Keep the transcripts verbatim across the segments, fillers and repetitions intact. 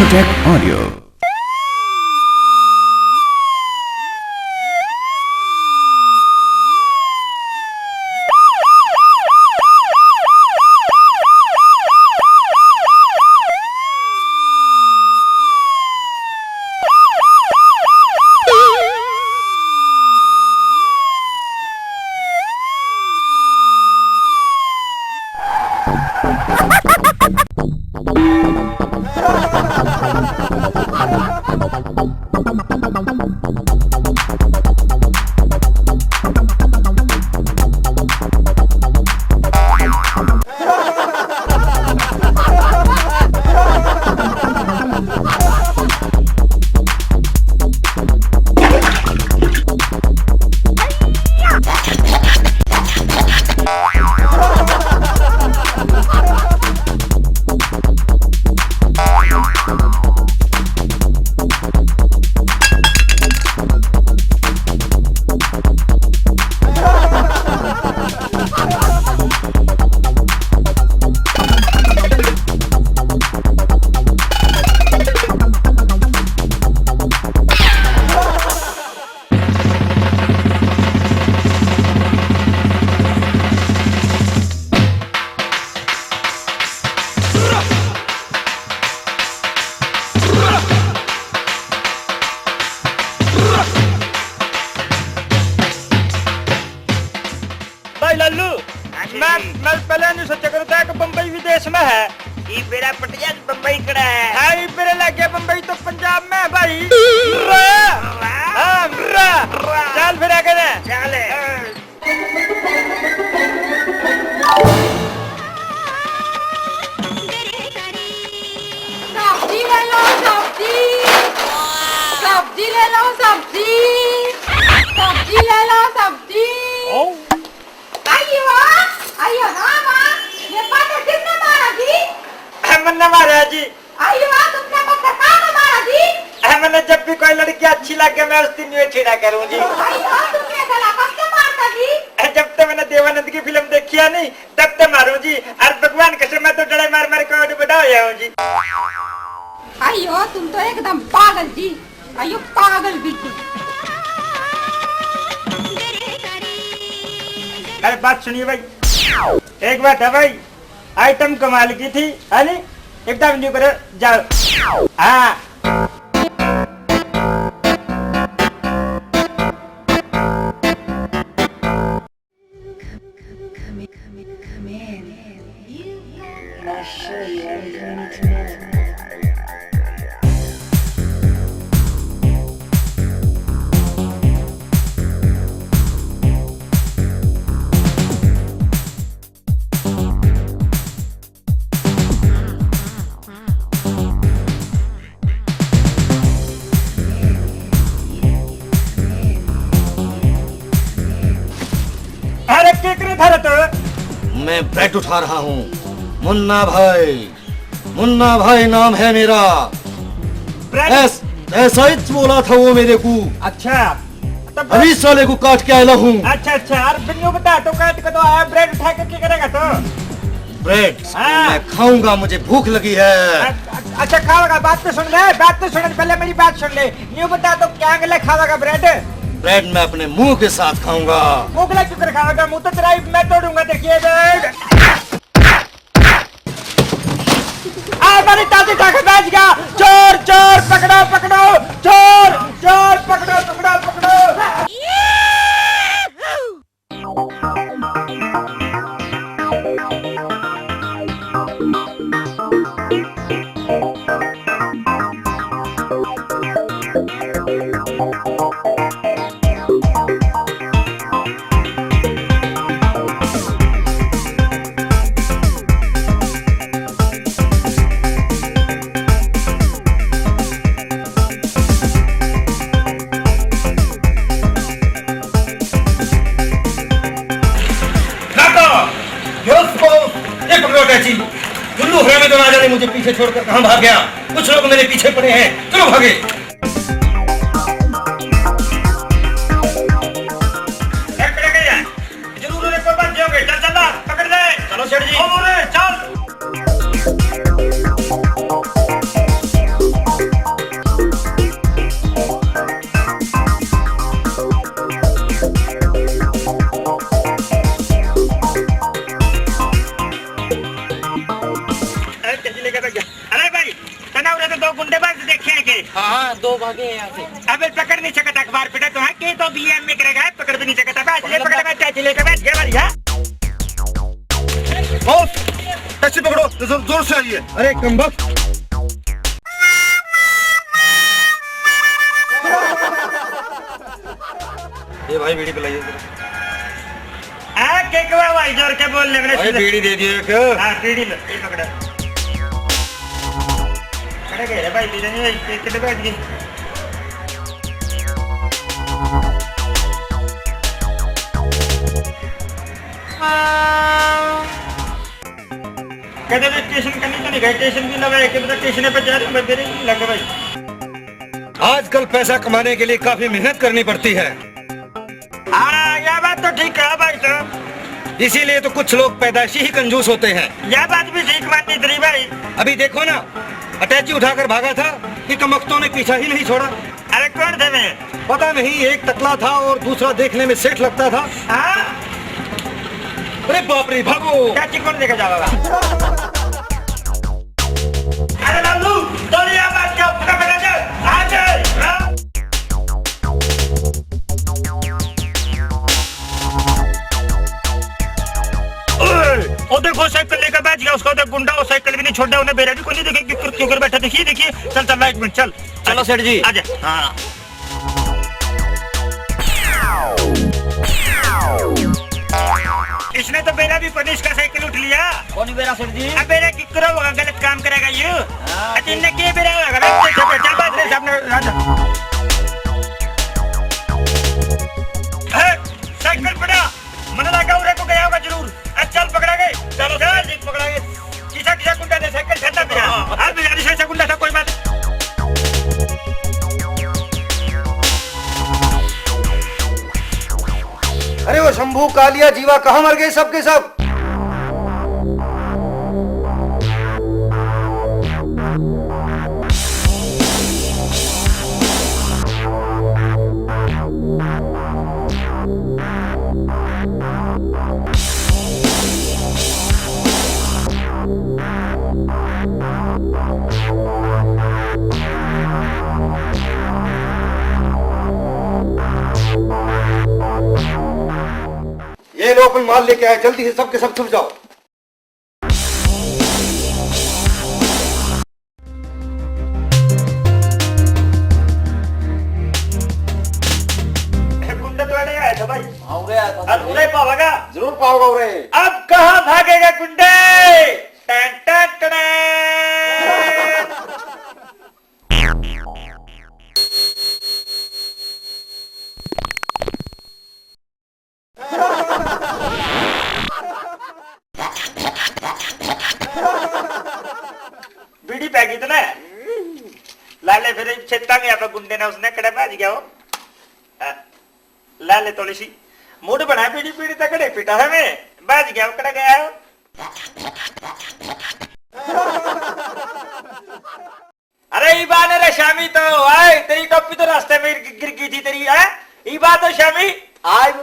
Tech Audio। भाई लालू, हाँ जी। मैं, मैं पहले नहीं सोचा करता कि बम्बई विदेश में है। ये बेड़ा पटिया बम्बई कड़ा है। हाँ, ये बेड़ा लग गया बम्बई तो पंजाब में है भाई। रा। रा। हाँ, रा। रा। चल फिर आगे ने। चल। हाँ। सब्जी ले लो, सब्जी। सब्जी ले लो, सब्जी। सब्जी ले लो, सब्जी। आइयो, आइयो, हाँ, हाँ। ये पत्थर किसने मारा जी? हमने मारा जी। आइयो, तुमने पत्थर कहाँ ने मारा जी? ए, मैंने जब भी कोई लड़की अच्छी लगे, मैं उसकी न्यू छेड़ा करूं जी। आइयो, तुमने गला कब से मारता जी? ए, जब तो मैंने देवानंद की फिल्म देखी है नहीं, तब तो मारूं जी। और भगवान कसम, मैं तो डरे मार मार के और बड़ा हो जाऊं जी। आइयो, तुम तो एकदम पागल जी। आइयो, पागल बिल्कुल। अरे बात सुनिए भाई, एक बात है भाई, आइटम कमाल की थी, है नी? एकदम न्यू करे जाओ। हाँ। अरे के करे था रे तू? मैं ब्रेड उठा रहा हूँ, मुन्ना भाई, मुन्ना भाई नाम है मेरा। ब्रेड? ऐस-, ऐसा ही बोला था वो मेरे को। अच्छा, तब अभी साले को काट के आया हूँ। अच्छा, अच्छा, और बिन्नू बता तो काट के तो आया, ब्रेड उठा के क्या करेगा तो? ब्रेड हाँ। मैं खाऊंगा, मुझे भूख लगी है। अ-, अ-, अच्छा खाओगा, बात तो सुन ले, बात तो सुन, पहले मेरी बात सुन ले। न्यू बता तो क्या गले खावेगा ब्रेड? ब्रेड मैं अपने मुंह के साथ खाऊंगा। मुंह गला क्यों कर खावेगा? मुंह तो तेरा ही मैं तोड़ूंगा, देखिए ब्रेड। आ, मारी ताती ठाके बैठ गया। चोर, चोर, पकड़ो, पकड़ो, चोर, चोर, पकड़ो, पकड़ो, पकड़ो। काका, यो उसको, ये पकड़ो अटैची। टुल्लू हरामी तो ना जाने मुझे पीछे छोड़कर कहाँ भाग गया। कुछ लोग मेरे पीछे पड़े हैं, चलो भागे। ए, पकड़ के जा। जरूर उन्हें कोई बात नहीं होगी। चल, चल, ला, पकड़ ले। चलो सेठ जी। चल रे, चल। गुंडे बस देखे हैं के? हाँ, हाँ, दो भागे हैं यहाँ से। अबे पकड़ नहीं सकता अखबार पिटा तो, हाँ, के तो बीएम में करेगा, पकड़ भी नहीं सकता। बस ले, पकड़, बस चाची लेके बैठ गया, बढ़िया। बॉस, टैक्सी पकड़ो, जोर, जोर से आइए। अरे कमबख्त। ये भाई बीड़ी पिलाइए जरा। हाँ, के कवा भाई, जोर के बोल ले, भाई, बीड़ी दे दियो एक। हाँ, बीड़ी लो, ये पकड़ो। खड़े गए रे भाई, बीड़ी नहीं, एक, एक, एक, एक, एक। कदे भी स्टेशन कहीं तो नहीं गए, स्टेशन भी लगा है, कि पता स्टेशन पे जा रहे हैं, बंदे नहीं लगे भाई। आजकल पैसा कमाने के लिए काफी मेहनत करनी पड़ती है। हाँ, यह बात तो ठीक है भाई साहब। इसीलिए तो कुछ लोग पैदाइशी ही कंजूस होते हैं। यह बात भी ठीक मानी तेरी भाई। अभी देखो ना, अटैची उठाकर भागा था कि कमबख्तों ने पीछा ही नहीं छोड़ा। अरे कौन थे वे? पता नहीं, एक टकला था और दूसरा देखने में सेठ लगता था। हाँ? अरे बाप रे, भागो। चाची कौन लेके जावेगा? अरे लालू, दौड़िया बात क्या, फटाफट आ जा, आ जा, हाँ? ओए, ओ देखो साइकिल लेकर बैठ गया उसका, उधर गुंडा, वो साइकिल भी नहीं छोड़ा, उन्हें बेरा भी कोई नहीं देखे, क्यों कर, क्यों कर बैठा, देखिए, देखिए, चल, चल, लाइट में, चल। चलो सेठ जी। आजा। हाँ। इसने तो बेरा भी पता नहीं इसका साइकिल उठ लिया। कौन बेरा सेठ जी? अब बेरा की करो होगा, गलत काम करेगा ये। हाँ, अच्छा, इनने के बेरा होगा, बैठ, बैठ, बैठ, चल, बैठ, बैठ, सामने, आजा। ए, साइकिल पड़ा। मने लगा उरे को गया होगा जरूर। ए, चल पकड़ा गए। चलो, चल। ठीक पकड़ा गए। किसा, किसा गुंडा ने साइकिल ठंडा पिया। हाँ। हाँ, बिहारी से गुंडा था, कोई बात। अरे वो शंभू, कालिया, जीवा कहाँ मर गए सब के सब? ये लो, अपन माल लेके आए, जल्दी से सबके सब छुप जाओ। गुंडे तो नहीं आया था भाई। हाँ, उरे आया था। अब उरे पावेगा? जरूर पाओगा उरे। अब कहाँ भागेगा गुंडे? Ton, ton, ton. बीड़ी पै गई तने? ला ले फिर, छेता नहीं आता गुंडे ने, उसने कड़े भाज गया हो। हाँ। ला ले थोड़ी सी। मूड बना, बीड़ी, बीड़ी तक कड़े पीटा है मैं। भाज गया हो, कड़े गया हो। अरे ईबा ने रे शामी तो, आए, तेरी टोपी तो रास्ते में गिर, गिर गई थी तेरी, है? ईबा तो शामी, आए।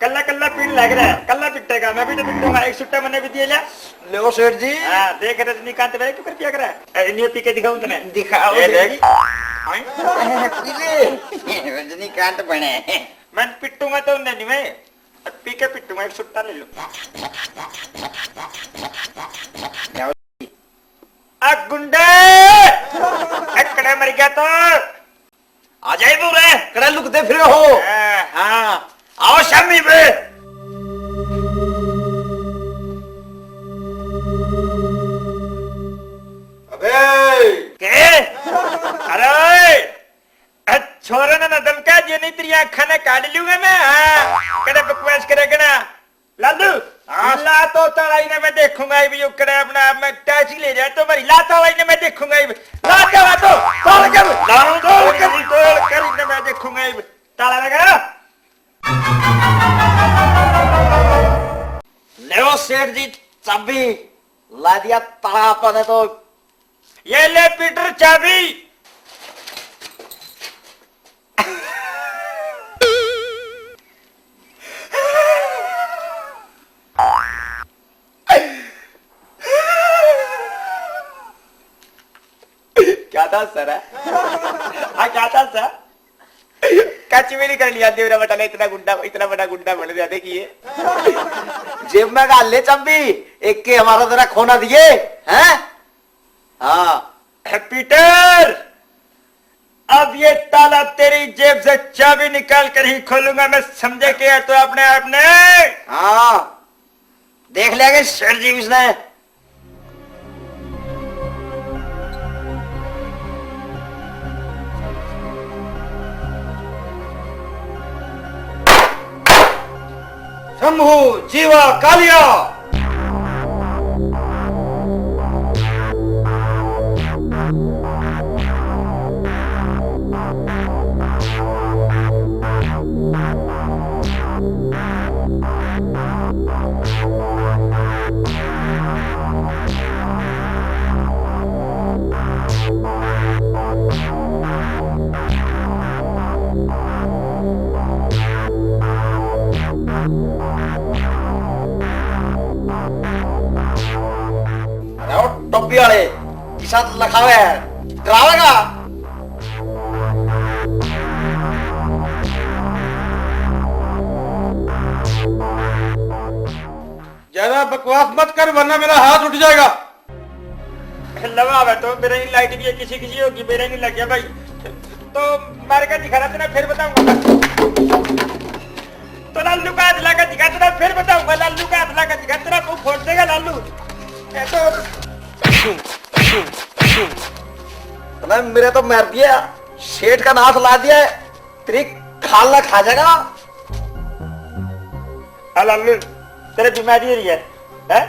कल्ला कल्ला पीण लग रहा है, कल्ला पिटेगा, मैं भी तो पिटूंगा, एक सुट्टा मैंने भी दिए ले। ले वो सेठ जी। हाँ, देख रजनीकांत भाई क्यों कर पिया करे? ए, नहीं पी के दिखाऊं तने? दिखाओ ए, देख। देख। हाँ? पी ले। रजनीकांत बने। मैं पिटूंगा तो उन्हें नहीं मैं। पी के पिट्टू, मैं एक सुट्टा ले लूं। आ गुंडे, ए, कड़े मर गया तो। आ जाए पूरे, कड़े लुकते फिरे हो। हाँ, हाँ। आओ शामी पे। अबे। के? अरे। ए, छोरे ने ना धमका दिए, नहीं तेरी आँखा ने काट लूंगा मैं। हाँ, कड़े बकवास करे कड़ा। लालू, हाँ? ला तो ताला इन्हें मैं देखूंगा, ये भी उकड़े अपना आप में टैची ले जाए तो मरी। ला ताला इन्हें मैं देखूंगा, ये भी। ला ताला तो, तोड़ कर, लालू, तोड़ कर, तोड़ कर इन्हें मैं देखूंगा, ये भी। ताला लगा। ले सेठ जी, चाबी ला दिया ताला आपने तो। ये ले पीटर चाबी। क्या था सर? हाँ, क्या था सर? कच भी नहीं कर लिया, देवरा बेटा ने इतना गुंडा, इतना बड़ा गुंडा बन गया। देखिए, जेब में घाल ले चाबी, एक के हमारा जरा खोना दिए, हैं? हाँ। पीटर, अब ये ताला तेरी जेब से चाबी निकाल कर ही खोलूंगा मैं, समझे? क्या तो अपने आप ने। हाँ, देख लिया कि सेठ जी उसने। शंभू जीवा कालिया। अरे ओ टोपी वाले, किसा लखावे है, डरावेगा? ज्यादा बकवास मत कर, वरना मेरा हाथ उठ जाएगा। लवा है तो मेरा ही लाइट भी है, किसी किसी होगी, मेरा नहीं लग गया भाई। तो मार के दिखा रहा था ना, फिर बताऊंगा। तो लालू का हाथ ला के दिखा, तेरा फिर बताऊंगा। लालू का हाथ ला के दिखा, तेरा मुंह फोड़ देगा लालू। ये तो तूने मेरे तो मार दिया, सेठ का नाश ला दिया है, तेरी खाल ना खा जाएगा। आ लालू, तेरे बीमारी हो रही है, हैं?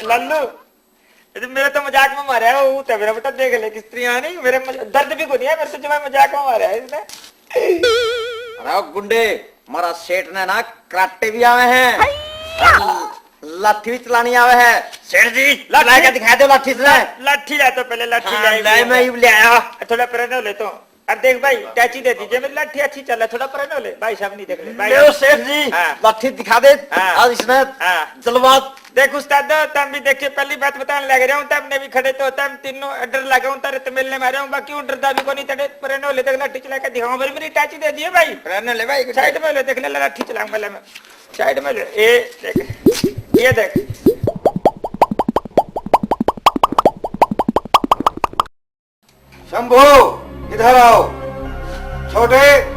लालू, ये तो मेरे तो मजाक में मारा है, वो तो मेरा बेटा देख ले किस तरह नहीं, मेरे मज-, दर्द भी को नहीं है, मेरे तो जमा मजाक में मारा है इसने। अरे ओ गुंडे, हमारा सेठ ने ना कराटे भी आवे हैं। लाठी भी चलानी आवे है। सेठ जी, लाठी? ला के दिखा दो लाठी से। ला-, लाठी ला तो पहले, लाठी हाँ, ले, ले, मैं ये ले आया। थोड़ा परे हो ले तो। अब देख भाई, टैची दे दीजिए, मेरी लाठी अच्छी चल है, थोड़ा परे हो ले। भाई साहब नहीं देख ले, भाई। ले सेठ जी, हाँ। लाठी दिखा दे। हाँ। आज इसने हाँ। जलवा। देख उस्ताद, तम भी देखिए, पहली बात बताने लग रहा हूँ, तमने भी खड़े तो, तम तीनों डर लगा हूँ, तारे तो मिलने मारे हूँ, बाकी हूँ डरदा भी को नहीं, तेरे परे हो ले, देख लाठी चला के दिखाऊँ, मेरी, मेरी टैची दे दिए भाई। परे हो ले भाई, साइड में ले, देख ले, लाठी चलाऊँ पहले मैं। साइड में ले, ए, देख, ये देख। शंभू, इधर आओ। छोटे।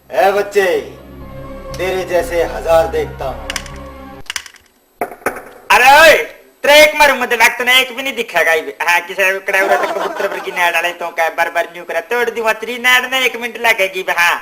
ए बच्चे, तेरे जैसे हजार देखता हूँ। अरे ओए, तेरे एक मारूंगा दिमाग, तने एक भी नहीं दिखेगा। हाँ, किसे कड़ाउरा तक कबूतर पर की नाड़ डाले तो क्या बार बार न्यू करे, तोड़ दूंगा तेरी नाड़ में, एक मिनट लगेगी। हाँ,